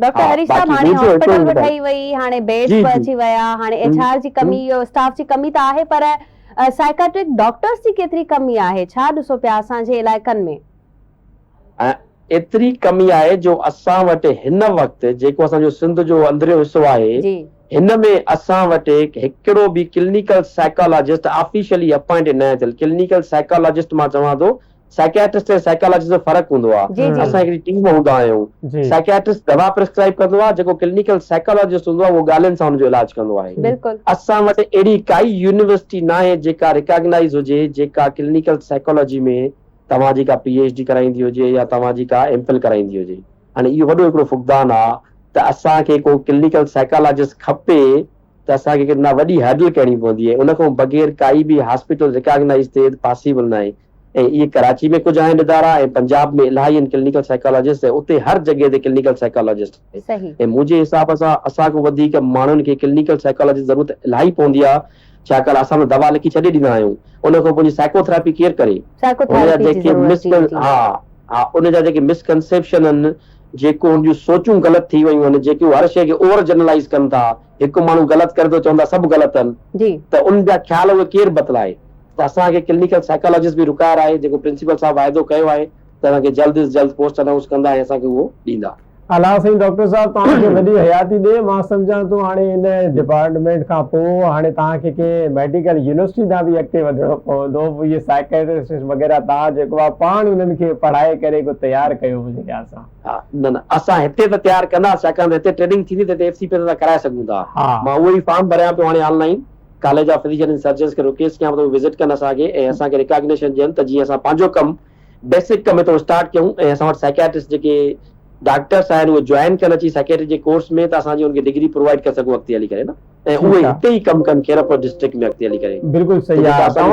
Doctor ها هريش صاحب باقي هاڻي منهنجو هڪڙو هاسپيٽل ئي به ٻڌايو ٺهي وئي هاڻي بيڊس جي به جي اچي ويا هاڻي ايڇ همم آر جي همم ڪمي اهو اسٽاف جي ڪمي ته آهي پر سائيڪاٽرڪ ڊاڪٽرس جي ڪيتري ڪمي آهي ڇا ڏسو پيا اسان جي علائقن ۾؟ ۽ ايتري ڪمي آهي جو اسان وٽ هن وقت جيڪو اسان جو سنڌ جو اندريون حصو آهي جي. هن ۾ اسان وٽ هڪڙو به ڪلنيڪل سائيڪالاجسٽ آفيشلي اپائنٽ ناهي ٿيل ڪلنيڪل سائيڪالاجسٽ مان چوان ٿو سائيڪياٽرسٽ ۽ سائيڪالاجسٽ جو فرق هوندو آهي جي جي. اسان هڪڙي ٽيم هوندا آهيون جي. سائيڪياٽرسٽ دوا پرسڪرائيب ڪندو آهي جيڪو ڪلنيڪل سائيڪالاجسٽ هوندو آهي اهو ڳالهين سان ان جو علاج ڪندو آهي بلڪل. اسان وٽ اهڙي ڪائي يونيورسٽي ناهي جيڪا ريڪاگنائيز هجي جيڪا ڪلنيڪل سائيڪالاجي ۾ توهان جي ڪا پي ايڇ ڊي ڪرائيندي هجي يا توهان جي ڪا ايم فل ڪرائيندي هجي هاڻي اهو وڏو هڪڙو فقدان آهي ته اسان کي ڪو ڪلنيڪل سائيڪالاجسٽ کپي ته اسان کي ڪا وڏي هرڊل ڪرڻي پوندي ۽ ان کان بغير ڪائي به هاسپيٽل ريڪاگنائيز ٿئي ته پاسيبل ناهي ۽ اهي ڪراچي ۾ ڪجهه آهن ادارا ۽ پنجاب ۾ الاهي آهن ڪلنيڪل سائيڪالاجسٽ ۽ اتي هر جڳهه تي ڪلنيڪل سائيڪالاجسٽ آهي صحيح. ۽ منهنجي حساب سان اسان کان وڌيڪ ماڻهن کي ڪلنيڪل سائيڪالاجي جي ضرورت الاهي پوندي آهي ڇاڪاڻ اسان ته دوا لکي ڇڏي ڏيندا آهيون ان کان پوء سائيڪو ٿراپي ڪير ڪري سائيڪو ان جا ٿراپي جي جيڪي ضرورت مس جي جي. ها ها ان جا جيڪي مس ڪنسيپشن آهن جيڪو ان جون سوچون غلط ٿي ويون آهن جيڪي هو هر شيء کي اوور جنرلائيز ڪن ٿا هڪ ماڻهو غلط ڪري ٿو چون ٿا سڀ غلط آهن جي. ته ان جا خيال اهي ڪير بدلائي ته اسان کي ڪلينيڪل سائيڪالاجسٽ به رڪائر آهي جيڪو پرنسپل صاحب واعدو ڪيو آهي ته اسان کي جلد از جلد پوسٽ انائونس ڪندا ۽ اسان کي اهو ڏيندا. الله سائين ڊاڪٽر صاحب توهان کي وڏي حياتي ڏي مان سمجهان ٿو هاڻي ان ڊپارٽمينٽ کان پوء هاڻي توهان کي ڪنهن ميڊيڪل يونيورسٽي ڏانهن به اڳتي وڌڻو پوندو پوء اهي سائيڪيٽرسٽ وغيره توهان جيڪو آهي پاڻ انهن کي پڙهائي ڪري ڪو تيار ڪيو منهنجي خيال سان. ها نه نه اسان هتي ته تيار ڪنداسين ڇاڪاڻ ته هتي ٽريننگ ٿيندي ته هتي ايف سي پي تان ڪرائي سگهون ٿا ها. مان اهو ئي فارم ڀريان پيو هاڻي آن line college of physician and surgeons کي رڪويسٽ ڪيان ٿو ته اهي وزٽ ڪن اسان کي ۽ اسان کي ريڪاگنيشن ڏين ته جيئن اسان پنهنجو ڪم بيسڪ ڪم هتو اسٽارٽ ڪيون ۽ اسان وٽ سائيڪياٽرسٽ جيڪي ڊاڪٽرس آهن اهي جوائن ڪن اچي سائيڪياٽري جي ڪورس ۾ ته اسان جي ان کي ڊگري پرووائيڊ ڪري سگهون اڳتي هلي ڪري نه ۽ اهي ٺيڪ آ هتي ئي ڪم ڪن خيرپور ڊسٽرڪٽ ۾ اڳتي هلي ڪري بلڪل ته صحيح جيڪا آ اسان جي توهان.